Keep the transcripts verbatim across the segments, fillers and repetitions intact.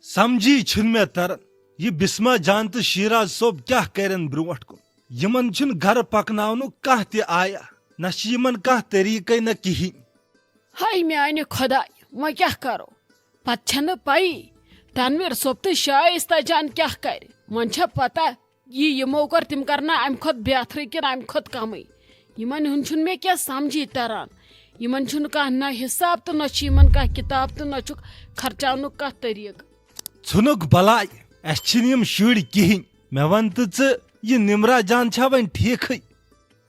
سمجھی چھُنہٕ مےٚ تران، یہِ بسمہ جان تہٕ شیراز صٲب کیٛاہ کرن برونٛٹھ کُن؟ یِمن چھُنہٕ گرٕ پکناونُک کانٛہہ تہِ آیا، نہ چھِ یِمن کانٛہہ طریٖقے نہ کِہینۍ۔ ہاے میانہِ خۄدایہِ، وۄنۍ کیٛاہ کرو؟ پتہٕ چھنہٕ پَیی تنویر صٲب تہٕ شایستہ جان کیٛاہ کرِ۔ وۄنۍ چھا پتہ، یہِ یِمو کٔر، تِم کرنا امہِ کھۄتہٕ بہترٕے کِنہٕ امہِ کھۄتہٕ کمٕے؟ یِمن ہُنٛد چھُنہٕ مےٚ کینٛہہ سمجھی تران۔ یِمن چھُنہٕ کانٛہہ نہ حساب تہٕ نہ چھُ یِمن کانٛہہ کتاب تہٕ نہ چھُکھ خرچاونُک کانٛہہ طریٖقہٕ۔ ژھٕنُکھ بلاے، اسہِ چھِنہٕ یِم شُرۍ کِہینۍ۔ مےٚ وَن تہٕ ژٕ، یہِ نمرہ جان چھا وۄنۍ ٹھیٖکھٕے؟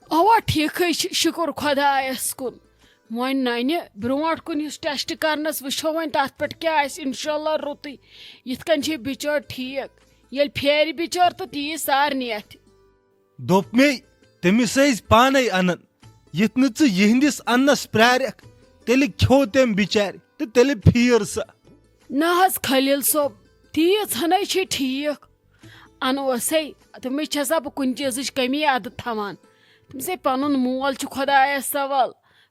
اوا، ٹھیٖکھٕے چھِ، شُکُر خۄدایس کُن۔ وۄنۍ ننہِ برونٛٹھ کُن یُس ٹیسٹ کرنس وٕچھو وۄنۍ تتھ پٮ۪ٹھ کیٛاہ آسہِ، انشاءاللہ رُتُے۔ یِتھ کٔنۍ چھِ بچٲر ٹھیٖک، ییٚلہِ پھیرِ بچٲر تہٕ تی سارنٕے اتھِ۔ دوٚپ مے، تٔمِس ٲسۍ پانے انان۔ یِتھ نہٕ ژٕ یِہنٛدِس اننس پرٛارکھ، تیٚلہِ کھیوٚو تٔمۍ بچارِ تہٕ تیٚلہِ پھیٖر سۄ۔ نہ حظ خلیل صٲب، تیٖژ ہنٕے چھِ ٹھیٖک۔ انوسے، تٔمِس چھسا بہٕ کُنہِ چیٖزٕچ کٔمی ادٕ تھاوان؟ تٔمِسے پنُن مول چھُ خۄدایس سوال،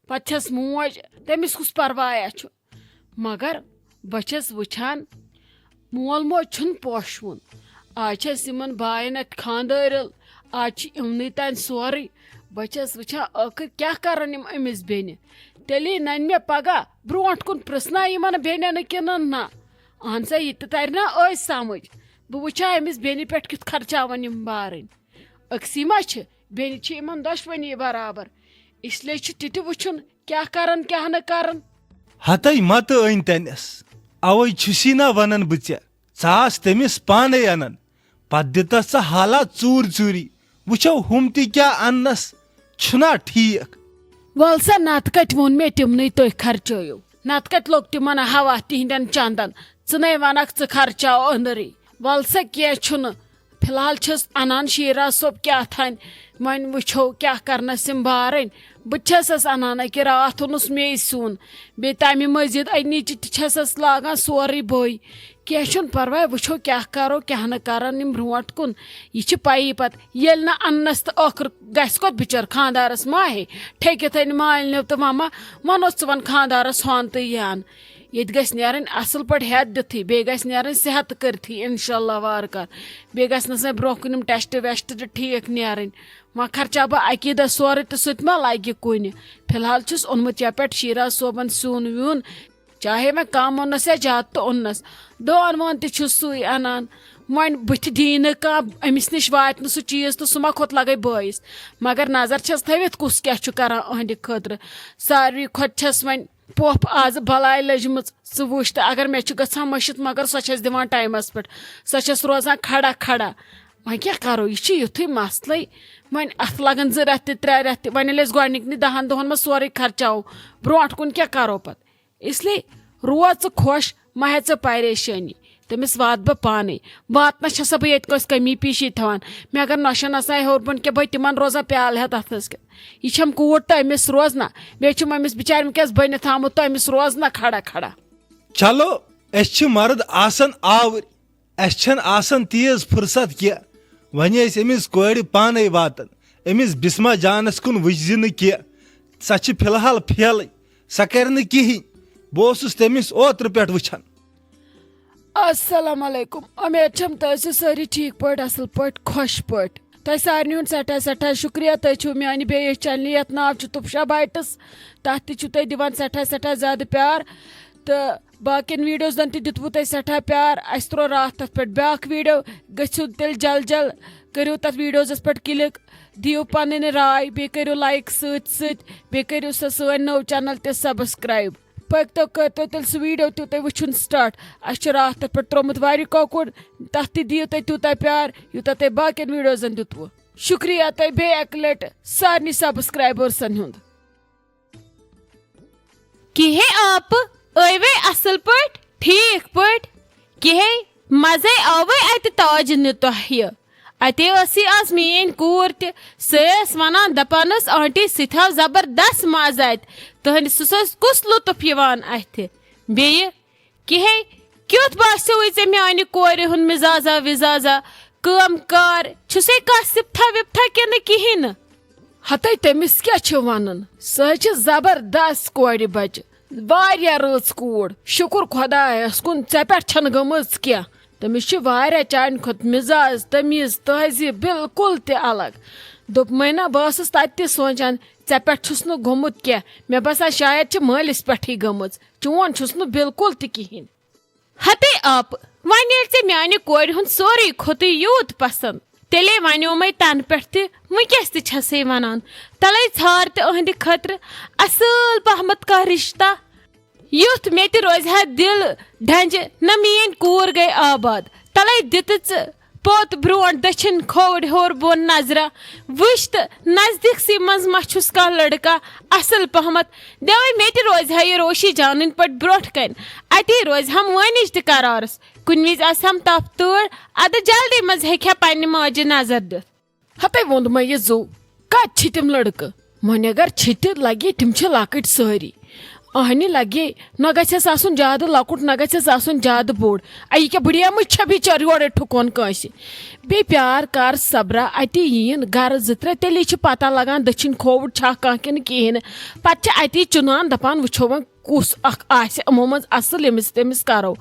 پتہٕ چھس موج، تٔمِس کُس پروایا چھُ؟ مگر بہٕ چھس وٕچھان، مول موج چھُنہٕ پوشوُن۔ آز چھِ اَسہِ یِمن باین اَتہِ خانٛدٲرِل، آز چھِ یِمنٕے تانۍ سورُے۔ بہٕ چھس وٕچھان، ٲخٕر کیٛاہ کرن یِم أمِس بیٚنہِ؟ تیٚلے ننہِ مےٚ پگاہ برونٛٹھ کُن پرژھنا یِمن بیٚنٮ۪ن کِنہٕ نہ؟ اہن سا، یہِ تہِ ترِ نا أزۍ سمجھ۔ بہٕ وٕچھا أمِس بیٚنہِ پٮ۪ٹھ کیُتھ خرچاون یِم بارٕنۍ۔ أکسٕے ما چھِ، بیٚنہِ چھِ یِمن دۄشوٕنی برابر۔ اس لیے چھُ تہِ تہِ وٕچھُن کیٛاہ کرن کیٛاہ نہٕ کرن۔ ہتے متہٕ أنۍ تٔمِس، اوے چھُسی نا ونان بہٕ ژےٚ، ژٕ آس تٔمِس پانے انان، پتہٕ دِتس ژٕ حالات ژوٗرِ ژوٗری۔ وٕچھو ہُم تہِ کیٛاہ اننس، چھُنا ٹھیٖک؟ ول سا، نتہٕ کتہِ ووٚن مےٚ تِمنٕے تُہۍ خرچٲیِو؟ نتہٕ کتہِ لوٚگ تِمن ہوا تِہنٛدٮ۪ن چندن؟ ژٕ نے ونکھ ژٕ خرچاو أنٛدرٕے۔ ول سا، کینٛہہ چھُنہٕ، فی الحال چھِس انان شیراز صٲب کیٛاہ تھانۍ، وۄنۍ وٕچھو کیٛاہ کرنس یِم بارٕنۍ۔ بہٕ تہِ چھسس انان، أکہِ راتھ اوٚنُس مے سیُن، بیٚیہِ تمہِ مٔزیٖد أنِچ تہِ چھسس لاگان سورُے بٕے۔ کینٛہہ چھُنہٕ پرواے، وٕچھو کیٛاہ کرو کیٛاہ نہٕ کرن یِم برونٛٹھ کُن۔ یہِ چھِ پَیی پتہٕ، ییٚلہِ نہٕ اَننَس تہٕ ٲخٕر گژھِ کوٚت بِچٲر خانٛدارَس؟ ما ہے ٹھیٚکِتھ أنۍ مالنیو تہٕ وۄنۍ ما وَنوس ژٕ وَن خانٛدارَس ہۄن تہٕ یَن۔ ییٚتہِ گژھِ نیرٕنۍ اَصٕل پٲٹھۍ ہٮ۪تھ دِتھٕے، بیٚیہِ گژھِ نیرٕنۍ صحت کٔرتھٕے اِنشاء اللہ وارٕ کارٕ۔ بیٚیہِ گژھِ نہٕ سۄ برونٛہہ کُن یِم ٹٮ۪سٹ وٮ۪سٹ تہٕ ٹھیٖک نیرٕنۍ۔ وۄنۍ خرچاو بہٕ اَکی دۄہ سورُے تہٕ سُہ تہِ ما لَگہِ کُنہِ۔ فی الحال چھُس اوٚنمُت یَپٲرۍ شیراز صٲبَن سیُن ویُن، چاہے وۄنۍ کم اوٚننس یا زیادٕ تہٕ اوٚننس، دان وان تہِ چھُ سُے انان۔ وۄنۍ بٕتھِ دی نہٕ کانٛہہ، أمِس نِش واتہِ نہٕ سُہ چیٖز تہٕ سُہ ما کھوٚت لگے بٲیِس۔ مگر نظر چھس تھٲوِتھ کُس کیٛاہ چھُ کران أہنٛدِ خٲطرٕ۔ ساروی کھۄتہٕ چھس وۄنۍ پۄپھ آز بلاے لٔجمٕژ، ژٕ وٕچھ تہٕ اگر مےٚ چھُ گژھان مٔشِتھ مگر سۄ چھس دِوان ٹایمس پٮ۪ٹھ، سۄ چھس روزان کھڑا کھڑا۔ وۄنۍ کیٛاہ کرو، یہِ چھُ یُتھُے مسلے۔ وۄنۍ اتھ لگن زٕ رٮ۪تھ تہِ ترٛےٚ رٮ۪تھ تہِ، وۄنۍ ییٚلہِ أسۍ گۄڈنِکۍ دہن دۄہن منٛز سورُے خرچاوو، برونٛٹھ کُن کیٛاہ کرو پتہٕ؟ اس لیے روز ژٕ خۄش، مہ ہےٚ ژٕ پریشٲنی، تٔمِس واتہٕ بہٕ پانے۔ واتنس چھسا بہٕ ییٚتہِ کٲنٛسہِ کمی پیٖشی تھاوان؟ مےٚ اگر نۄشہِ نسا ہیوٚر بۄن کینٛہہ، بہٕ تِمن روزان پیالہٕ ہٮ۪تھ اتھس کٮ۪تھ۔ یہِ چھم کوٗر تہٕ أمِس روزنا، بیٚیہِ چھُم أمِس بِچارِ وٕنکیٚس بٔنِتھ آمُت تہٕ أمِس روزنا کھڑا کھڑا۔ چلو، أسۍ چھِ مرد آسان آوٕرۍ، اسہِ چھنہٕ آسان تیز فرصت کینٛہہ۔ وۄنۍ ٲسۍ أمِس کورِ پانے واتان، أمِس بسمہ جانس کُن وٕچھزِ نہٕ کینٛہہ۔ سۄ چھِ فی الحال فیلٕے، سۄ کرِ نہٕ کِہینۍ۔ بہٕ اوسُس تٔمِس اوترٕ پٮ۪ٹھ وٕچھان۔ السلام علیکم، امید چھم تُہۍ ٲسِو سٲری ٹھیٖک پٲٹھۍ، اصل پٲٹھۍ، خۄش پٲٹھۍ۔ تۄہہِ سارنٕے ہُنٛد سٮ۪ٹھاہ سٮ۪ٹھاہ شُکریہ۔ تُہۍ چھِو میانہِ بیٚیِس چینلہِ، یتھ ناو چھُ تُفشا بایٹس، تتھ تہِ چھِو تُہۍ دِوان سٮ۪ٹھاہ سٮ۪ٹھاہ زیادٕ پیار۔ تہٕ باقین ویڈیوزن تہِ دیُتوٕ تۄہہِ سٮ۪ٹھاہ پیار۔ اسہِ تروو راتھ تتھ پٮ۪ٹھ بیاکھ ویڈیو، گٔژھِو تیٚلہِ جل جل، کٔرِو تتھ ویڈیوزس پٮ۪ٹھ کلک، دِیِو پنٕنۍ راے، بیٚیہِ کٔرِو لایک سۭتۍ سۭتۍ، بیٚیہِ کٔرِو سۄ سٲنۍ نٔو چینل تہِ سبسکرایب۔ پٔکۍتو، کٔرۍتو تیٚلہِ سُہ ویڈیو تہِ تُہۍ وٕچھُن سٹارٹ۔ اسہِ چھُ راتھ تتھ پٮ۪ٹھ تروومُت واریاہ کۄکُر، تتھ تہِ دِیِو تُہۍ تیوٗتاہ پیار یوٗتاہ تۄہہِ باقین ویڈیوزن دیُتوٕ۔ شُکریہ تۄہہِ بیٚیہِ اکہِ لٹہِ سارنٕے سبسکرایبٲرسن ہُنٛد۔ کِہے آپہٕ، ٲیوے اصل پٲٹھۍ، ٹھیٖک پٲٹھۍ؟ کِہے مزے آوے اتہِ تاج نہِ تۄہہِ؟ اتے ٲسٕے آز میٲنۍ کوٗر تہِ، سۄ ٲس ونان، دپان ٲس، آنٹی سۭتۍ آو زبردست مزٕ اتہِ، تُہنٛدِ سٕژ ٲس کُس لطف یِوان اتھِ؟ بیٚیہِ کِہے، کیُتھ باسیووُے ژےٚ میانہِ کورِ ہُنٛد مزازا وزازا؟ کٲم کار چھُسے کانٛہہ سِپتھا وِپتھا کِنہٕ کِہیٖنۍ نہٕ؟ ہتے تٔمِس کیٛاہ چھِ وَنُن؟ سۄ حظ چھِ زبردست کورِ بچہِ۔ واریاہ رٕژ کوٗر، شُکُر خۄدایَس کُن، ژےٚ پٮ۪ٹھ چھَنہٕ گٔمٕژ کینٛہہ۔ تٔمِس چھِ واریاہ چانہِ کھۄتہٕ مِزاز، تمیٖز، تہذیٖب بالکل تہِ الگ۔ دوٚپمَے نہ، بہٕ ٲسٕس تَتہِ تہِ سونٛچان، ژےٚ پٮ۪ٹھ چھُس نہٕ گوٚمُت کینٛہہ۔ مےٚ باسان شاید چھِ مٲلِس پٮ۪ٹھٕے گٔمٕژ، چون چھُس نہٕ بالکل تہِ کِہیٖنۍ۔ ہتے آپہٕ، وۄنۍ ییٚلہِ ژےٚ میانہِ کورِ ہُنٛد سورُے کھوٚتُے یوٗت پسنٛد، تیٚلے ونیومے تنہٕ پٮ۪ٹھ تہِ، وٕنکیٚس تہِ چھسے ونان، تلے ژھار تہٕ أہنٛدِ خٲطرٕ اصٕل پہمتھ کانٛہہ رشتہ، یُتھ مےٚ تہِ روزِ ہا دل ڈنجہِ، نہ میٲنۍ کوٗر گٔے آباد۔ تلے دِتہٕ ژٕ پوٚت برونٛٹھ دٔچھِنۍ کھووُر ہیوٚر بۄن نظرہ، وٕچھ تہٕ نزدیٖکسٕے منٛز ما چھُس کانٛہہ لڑکہ اصل پہمتھ، دوے مےٚ تہِ روزِ ہا یہِ روشی جانٕنۍ پٲٹھۍ برونٛٹھ کنہِ۔ اتی روزِ ہم وٲنِج تہِ قرارس۔ کُنہِ وِزِ آسہِ ہم تپھ تۭر، ادٕ جلدی منٛز ہیٚکہِ ہا پننہِ ماجہِ نظر دِتھ۔ ہتے ووٚنُمے یہِ زُو، کتہِ چھِ تِم لڑکہٕ؟ وۄنۍ اگر چھِ تہِ لگہِ، تِم چھِ لۄکٕٹۍ سٲری۔ اہنہِ لگہِ، نہ گژھٮ۪س آسُن زیادٕ لۄکُٹ، نہ گژھٮ۪س آسُن زیادٕ بوٚڑ۔ اے، یہِ کیٛاہ بُڑیمٕژ چھےٚ بِچٲر یورے ٹھُکون کٲنٛسہِ؟ بیٚیہِ پیار کر صبرا، اتی یِیِن گرٕ زٕ ترٛےٚ، تیٚلی چھِ پتہ لگان دٔچھِنۍ کھووُر چھا کانٛہہ کِنہٕ کِہیٖنۍ نہٕ۔ پتہٕ چھِ اتی چُنان، دپان وٕچھو وۄنۍ کُس اکھ آسہِ یِمو منٛز اصل، ییٚمِس تٔمِس کرو۔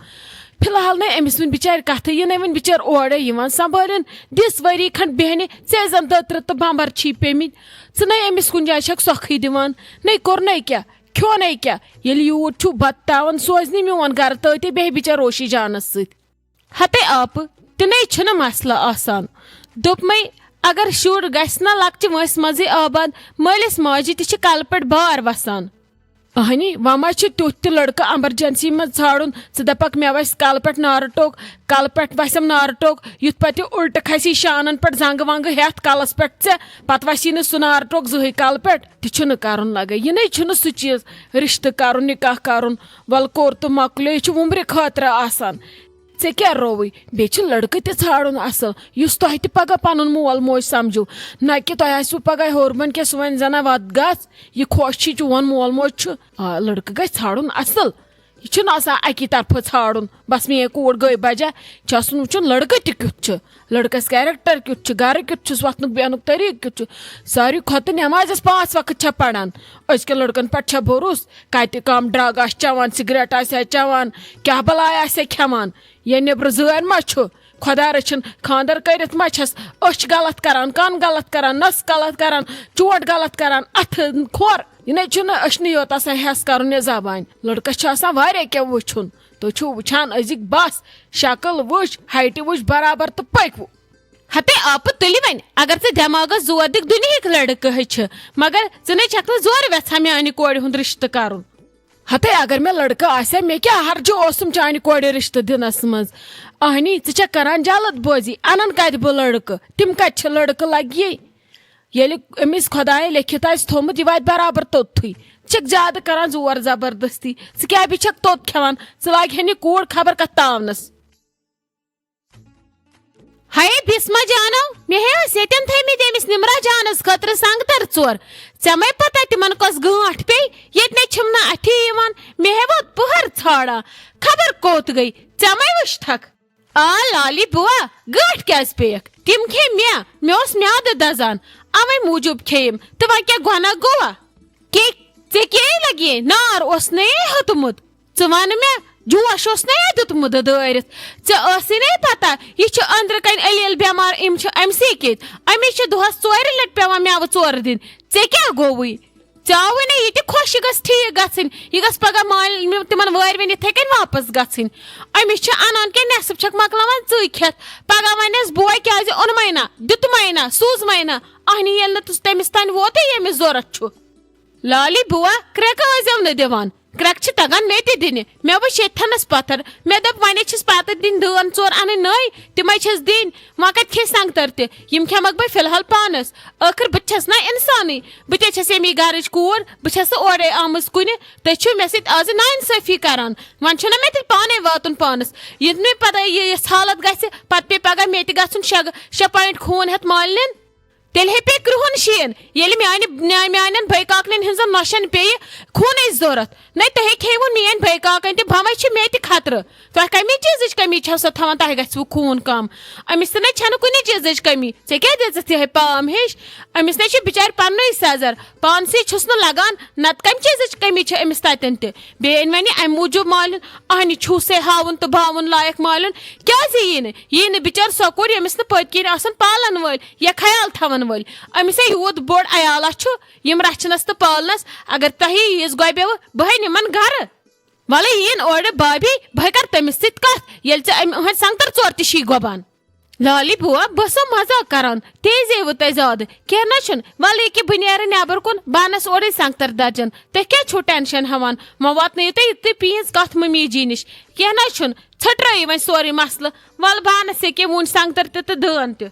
فی الحال نے أمِس وٕنہِ بِچارِ کتھٕے، یہِ نے وٕنہِ بِچٲر اورے یِوان۔ سنبھٲلِن دِس ؤری کھنڈ بیٚہنہِ، ژےٚ زن دٔترٕ تہٕ بمبر چھی پیمٕتۍ۔ ژٕ نے أمِس کُنہِ جایہِ چھکھ سۄکھٕے دِوان، نے کوٚرنے کیٛاہ، کھیوٚنے کیٛاہ۔ ییٚلہِ یوٗر چھُو بتہٕ تاوان سوزنہِ میون گرٕ، تہٕ تہِ بیٚہہِ بِچٲر روشی جانس سۭتۍ۔ ہتے آپہٕ، تہِ نے چھُنہٕ مسلہٕ آسان۔ دوٚپمَے، اگر شُر گژھِ نہ لۄکچہِ وٲنٛسہِ منٛزٕے آباد، مٲلِس ماجہِ تہِ چھِ کلہٕ پٮ۪ٹھ بار وسان۔ اہنی، وۄنۍ ما چھُ تیُتھ تہِ لڑکہٕ ایمرجنسی منٛز ژھانڈُن؟ ژٕ دپکھ مےٚ وسہِ کلہٕ پٮ۪ٹھ نارٕ ٹوٚک، کلہٕ پٮ۪ٹھ وسٮ۪م نارٕ ٹوٚک، یُتھ پتہٕ یہِ الٹہٕ کھسی شانن پٮ۪ٹھ زنگہٕ ونگہٕ ہٮ۪تھ کلس پٮ۪ٹھ ژےٚ، پتہٕ وسی نہٕ سُہ نارٕ ٹوٚک زٕہٕے کلہٕ پٮ۪ٹھ۔ تہِ چھُنہٕ کرُن لگے، یہِ نے چھُنہٕ سُہ چیٖز، رشتہٕ کرُن، نکاح کرُن۔ ول کوٚر تہٕ مۄکلیو، یہِ چھُ وُمرِ خٲطرٕ آسان۔ ژےٚ کیٛاہ رووٕے؟ بیٚیہِ چھُ لڑکہٕ تہِ ژھانڈُن اصل، یُس تۄہہِ تہِ پگاہ پنُن مول موج سمجھو۔ نہ کہِ تۄہہِ آسِوٕ پگاہ ہیوٚر بۄن کیٛاہ سُہ وۄنۍ زنہ وت گژھ، یہِ خۄش چھُے چون مول موج چھُ۔ آ، لڑکہٕ گژھِ ژھانڈُن اصل۔ یہِ چھُنہٕ آسان اکی طرفہٕ ژھانڈُن، بس میٲنۍ کوٗر گٔے بجا۔ چھُ آسُن وٕچھُن لڑکہٕ تہِ کیُتھ چھُ، لڑکس کیریکٹر کیُتھ چھُ، گرٕ کیُتھ چھُس، وۄتھنُک بیہنُک طریٖقہٕ کیُتھ چھُ۔ ساروی کھۄتہٕ نمازس پانٛژھ وقت چھا پران؟ أزکٮ۪ن لڑکن پٮ۪ٹھ چھا بھروسہٕ؟ کتہِ کم ڈرگ آسہِ چٮ۪وان، سگریٹ آسہِ ہا چٮ۪وان، کیٛاہ بلاے آسہِ ہا کھٮ۪وان؟ یا نیٚبرٕ زٲرۍ ما چھُ؟ خۄدا رٔچھِن، خانٛدر کٔرِتھ ما چھَس أچھ غلط کران، کَن غلط کران، نَس غلط کران، چونٛٹھ غلط کران، اَتھٕ کھۄر؟ یہِ نَے چھُنہٕ أچھنٕے یوت آسان ہٮ۪س کرُن یا زبانہِ۔ لڑکس چھُ آسان واریاہ کینٛہہ وٕچھُن۔ تُہۍ چھِو وٕچھان أزِکۍ بس، شکل وٕچھ، ہایٹہِ وٕچھ برابر تہٕ پٔکۍ وُ۔ ہتے آپہٕ تُلہِ وۄنۍ، اگر ژٕ دٮ۪ماغس زور دِکھ، دُنیہٕکۍ لڑکہٕ ہٕے چھِ، مگر ژٕ نے چھکھ نہٕ زورٕ وٮ۪ژھان میانہِ کورِ ہُنٛد رشتہٕ کرُن۔ ہتے اگر مےٚ لڑکہٕ آسہِ ہا، مےٚ کیٛاہ حرجہٕ اوسُم چانہِ کورِ رشتہٕ دِنس منٛز؟ اہنی، ژٕ چھکھ کران جلد بٲزی، انن کتہِ بہٕ لڑکہٕ؟ تِم کتہِ چھِ لڑکہٕ لگی؟ ییٚلہِ أمِس خۄدایہِ لیکھِتھ آسہِ تھوٚمُت، یہِ واتہِ برابر توٚتتھٕے۔ ژٕ چھکھ زیادٕ کران زور زبردستی۔ ژٕ کیٛاہ بیٚیہِ چھکھ توٚت کھٮ۪وان؟ ژٕ لاگہِ ہے نہٕ یہِ کوٗر خبر کتھ تاونس۔ ہاے بسمہ جانو، مےٚ ہے ٲسۍ ییٚتٮ۪ن تھٲومٕتۍ أمِس نمرہ جانس خٲطرٕ سنگتر ژور۔ ژےٚ مَے پتہ تِمن کۄس گٲنٹھ پیٚیہِ؟ ییٚتہِ نے چھِم نہٕ اَتھی یِوان۔ مےٚ ہے ووت پٔہر ژھانڈان، خبر کوٚت گٔے۔ ژےٚ مَے وٕچھتھکھ؟ آ لالی بوا، گٲنٹھ کیٛازِ پیٚیَکھ؟ تِم کھے مےٚ، مےٚ اوس میادٕ دزان، اوے موٗجوٗب کھیٚیِم۔ تہٕ وۄنۍ کیٛاہ گۄناہ گوٚوا؟ کے، ژےٚ کیٛاہ لگی؟ نار اوس نے ہوٚتمُت۔ ژٕ وَن مےٚ، جوش اوس نے دیُتمُت دٲرِتھ؟ ژےٚ ٲسٕے نے پتہ، یہِ چھُ أنٛدرٕ کنہِ علیل بٮ۪مار، أمۍ چھُ أمۍ سٕے کِتۍ۔ أمِس چھِ دۄہس ژورِ لٹہِ پٮ۪وان مٮ۪وٕ ژورٕ دِنۍ۔ ژےٚ کیٛاہ گوٚوُے؟ ژےٚ آوٕے نے یہِ تہِ خۄش، یہِ گٔژھ ٹھیٖک گژھٕنۍ، یہِ گٔژھ پگاہ مالہِ تِمن وٲرۍ وٕنۍ یِتھے کٔنۍ واپس گژھٕنۍ۔ أمِس چھِ انان کینٛہہ، نٮ۪صٕف چھکھ مۄکلاوان ژٕے کھٮ۪تھ۔ پگاہ ونٮ۪س بوے، کیٛازِ اوٚنمَے نہ، دیُتمَے نہ، سوٗزمَے نہ؟ اہنہِ ییٚلہِ نہٕ تُس تٔمِس تانۍ ووتُے، ییٚمِس ضوٚرتھ چھُ۔ لالی بوا، کرٛٮ۪کہٕ ٲسۍزیو نہٕ دِوان۔ کرٛٮ۪کہٕ چھِ تگان مےٚ تہِ دِنہِ۔ مےٚ وٕچھ ییٚتھٮ۪نَس پتھر۔ مےٚ دوٚپ، وۄنۍ چھِس پتہٕ دِنۍ دٲن ژور اَنٕنۍ نٔے، تِمَے چھِس دِنۍ۔ وۄنۍ کَتہِ کھے سنٛگتر تہِ؟ یِم کھٮ۪مَکھ بہٕ فی الحال پانَس۔ ٲخٕر بہٕ تہِ چھَس نہ اِنسانٕے۔ بہٕ تہِ چھَس ییٚمی گَرٕچ کوٗر۔ بہٕ چھَس نہٕ اورَے آمٕژ کُنہِ۔ تُہۍ چھِو مےٚ سۭتۍ آزٕ نااِنصٲفی کران۔ وۄنۍ چھُنہ مےٚ تیٚلہِ پانَے واتُن پانَس۔ ییٚلہِ مےٚ پَتہ یہِ یِژھ حالت گژھِ، پَتہٕ پیٚیہِ پَگاہ مےٚ تہِ گژھُن شےٚ، شےٚ point خوٗن ہٮ۪تھ مالنہِ۔ تیٚلہِ ہے پیٚیہِ کرٛہُن شیٖن، ییٚلہِ میانہِ، میانٮ۪ن بٲے کاکنٮ۪ن ہٕنٛزن نۄشن پیٚیہِ خوٗنٕچ ضروٗرت۔ نَے تُہۍ کھیٚیِو میٲنۍ بٲے کاکَن تہِ، بۄمَے چھِ مےٚ تہِ خطرٕ۔ تۄہہِ کَمہِ چیٖزٕچ کٔمی چھَو سۄ تھاوان، تۄہہِ گژھِوٕ خوٗن کَم؟ أمِس تہِ نَے چھَنہٕ کُنہِ چیٖزٕچ کٔمی۔ ژےٚ کیٛازِ دِژٕتھ یِہوٚے پام ہِش؟ أمِس نَے چھِ بِچارِ پَننُے سٮ۪زر، پانسٕے چھُس نہٕ لَگان، نَتہٕ کَمہِ چیٖزٕچ کٔمی چھِ أمِس تَتٮ۪ن تہِ؟ بیٚیہِ أنۍ وۄنۍ اَمہِ موٗجوٗب مالیُن، اَہنہِ چھُو سے ہاوُن تہٕ باوُن لایق مالیُن۔ کیٛازِ یی نہٕ؟ یی نہٕ بِچٲر سۄ کوٗر، ییٚمِس نہٕ پٔتۍ کِنۍ آسَن پالَن وٲلۍ یا خیال تھاوَن وٲلۍ۔ أمِس ہے یوٗت بوٚڑ عیالا چھُ، یِم رَچھنَس تہٕ پالنَس۔ اگر تۄہہِ ییٖژ گۄبیوٕ، بہٕ ہے نِمَن گَرٕ۔ وَلہٕ یِیِن اورٕ بابی، بہٕ ہے کَرٕ تٔمِس سۭتۍ کَتھ، ییٚلہِ ژےٚ أمۍ أہٕنٛدۍ سنٛگتر ژور تہِ چھی گۄبان۔ لالی بوٗا، بہٕ ٲسٕم مزاق کران، تیزیوٕ تۄہہِ زیادٕ۔ کینٛہہ نہ چھُنہٕ، وَلہٕ ییٚکیٛاہ بہٕ نیرٕ نٮ۪بر کُن، بہٕ اَنَس اورَے سنٛگتر درجن۔ تُہۍ کیٛازِ چھِو ٹینشن ہٮ۪وان؟ وۄنۍ واتنٲیِو تُہۍ یِتُے پیٖنٛژ کَتھ مٔمی جی نِش۔ کینٛہہ نہ چھُنہٕ، ژھٕٹرٲیِو وۄنۍ سورُے مسلہٕ۔ وَلہٕ بہٕ اَنَس ییٚکیٛاہ وُنۍ سنٛگتر تہِ تہٕ دٲن تہِ۔